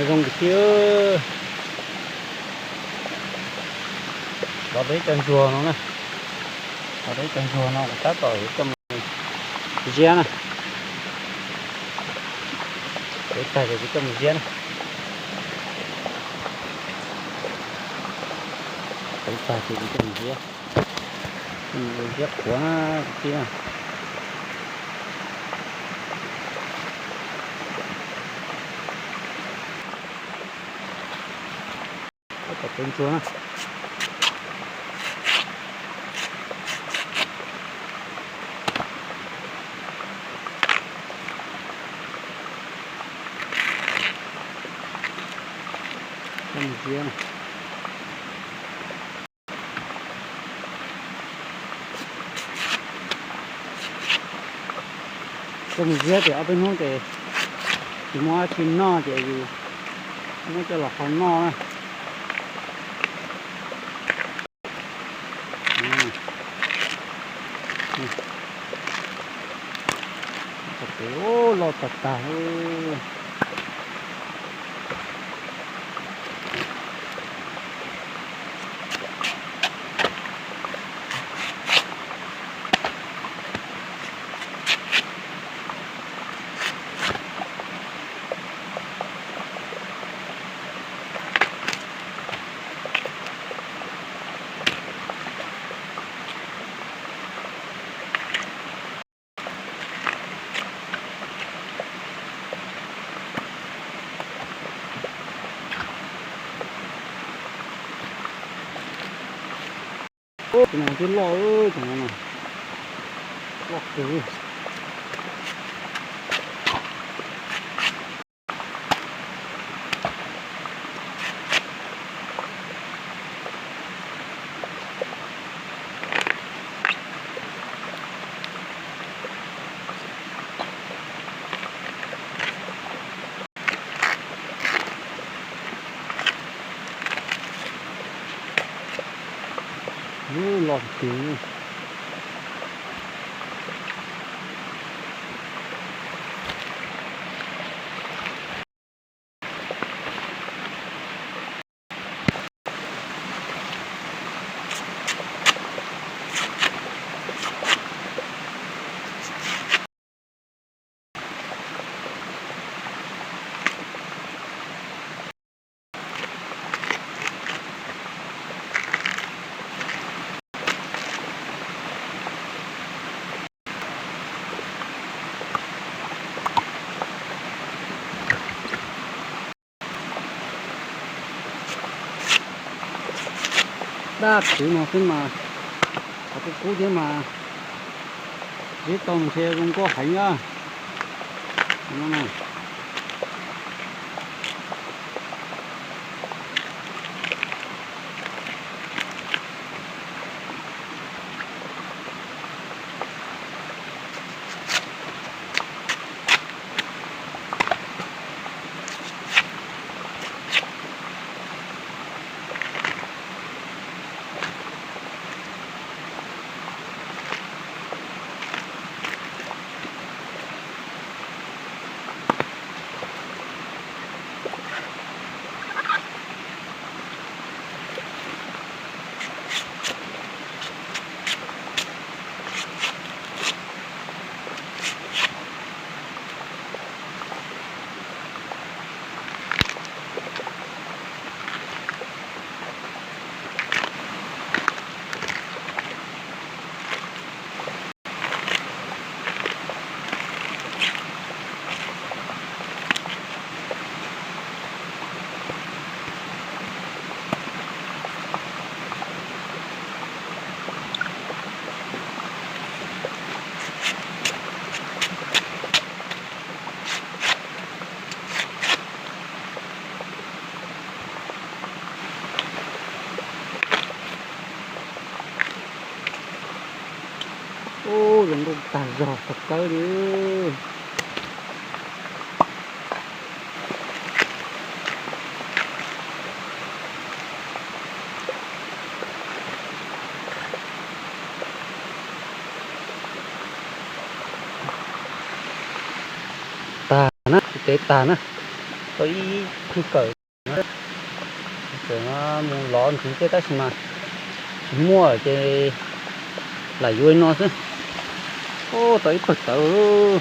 Zoo kwv tij, los rau ib co ntsuag no na, los rau ib co ntsuag no kuv tab tom yuav coj mus ziab na. Tag ces kuv coj mus ziab na. Tag ces kuv coj mus ziab, coj mus ua ziab qhuav na kwv tij na. Tab tom peb ntsuag na. Coj mus ziab na. Coj mus ziab ces ob peb hnub ces tsis muaj dab tsi noj ces yus muab coj los hau noj na. Txog pem loj tag tag. Ub, tus no twb loj, tus no loj kawg. Loj tiag. Dab tsi no xwb mas, qhov kub kub thiab mas, ziab tau ntshe zoo nkauj heev na. Ub, zoo nkauj tag zog tag kawg li. Tag na, kuv tev tag na. Tau ib tug kawm, kawm mus lov ntxiv thiab tab sis mas tsis muaj ces lam yuav li no xwb. Tau ib pawg tawv.